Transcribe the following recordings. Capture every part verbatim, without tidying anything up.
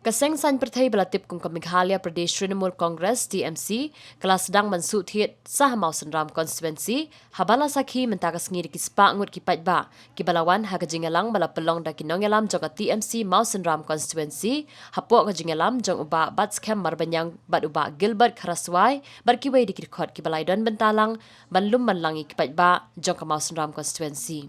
Ka seng saiñ pyrthei ba la tip kum ka Meghalaya Pradesh Trinamool Congress, T M C, ka la sdang ban suhthied sha Mawsynram constituency, haba la sakhi mynta ka sngi da ki spah ngut ki paidbah kiba la wan ha ka jingïalang ba la pynlong da ki nongïalam jong ka T M C Mawsynram constituency, hapoh ka jingïalam jong u Bah Batskhem Marbaniang bad u Bah Gilbert Kharaswai bad kiwei de ki dkhot kiba la ïadon bynta lang ban lum ban lang ïa ki paidbah jong ka Mawsynram constituency.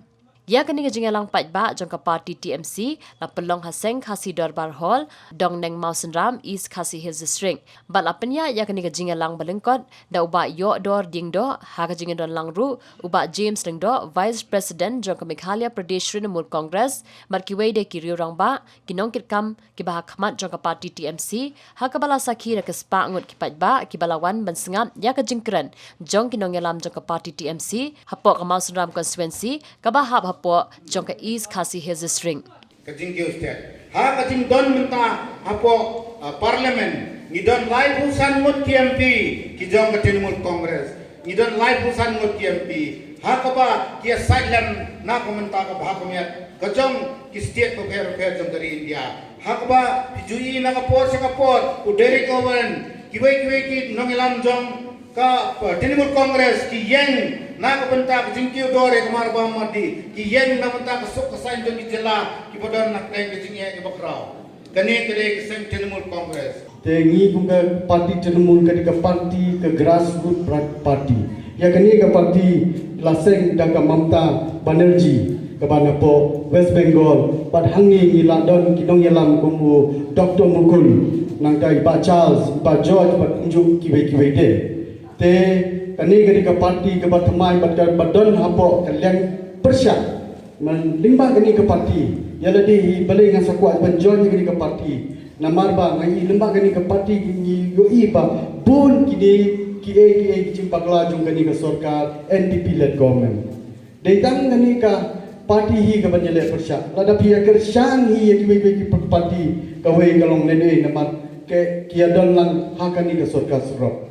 Ïa kane ka jingïalang paidbah jong ka party T M C la pynlong ha seng Khasi Dorbar Hall, Dongneng, Mawsynram, East Khasi Hills District. Bad la pynïaid ïa kane ka jingïalang ba lyngkot da u Bah Ïohdor Diengdoh, ha ka jingïadon lang ruh u Bah James Lyngdoh, Vice President jong ka Meghalaya Pradesh Trinamool Congress, bad kiwei de ki riew rangbah, ki nongkitkam kiba ha khmat jong ka party T M C, ha kaba la sakhi da ki spah ngut ki paidbah kiba la wan ban sngap ïa ka jingkren jong ki nongïalam jong ka party T M C hapoh ka Mawsynram constituency kaba hap hapoh jong ka East Khasi Hills District. Ka jingkiew stet ha ka jingdon mynta hapoh, uh, parliament, ngi don laiphew san ngut ki M P ki jong ka Trinamool Congress. Ngi don laiphew san ngut ki M P ha kaba ki ïa sait lem na ka mynta ka bha ka miat ka jong ki state bapher bapher jong ka ri India. Ha kaba phi ju i na ka por sha ka por, u Derek Owen, kiwei kiwei ki nongïalam jong ka, uh, Trinamool Congress ki ïeng na ka bynta ka jingkiew dor ïa ka marbam mardi, ki ïeng na ka bynta ka suk ka saiñ jong ki jylla kiba don na ka jingeh kiba khraw. Kane ka dei ka seng Trinamool Congress. Te ngi kum ka party Trinamool ka dei ka party ka grassroots pra-, party. Ïa kane ka party la seng da ka Mamata Banerjee kaba napoh West Bengal, bad hangne ngi la don ki nongïalam kum u Doctor Mukul, nangta i Bah Charles, i Bah George, bad kumjuh kiwei kiwei de. Te kane ka dei ka party kaba thymmai bad kaba don hapoh ka liang pyrshah. Man lyngba kane ka party, ïa lade hi balei ngan sa kwah ban join ïa kane ka party. Namar ba nga i lyngba kane ka party ngi ïohi ba bun kine kiei kiei ki jingpakla jong kane ka sorkar N P P led government. Dei tang kane ka party hi kaban ïaleh pyrshah. Lada phi ïa kyrshan hi ïa kiwei kiwei ki party, kawei ka long lehnoh, namar ki ïa don lang ha kane ka sorkar surok.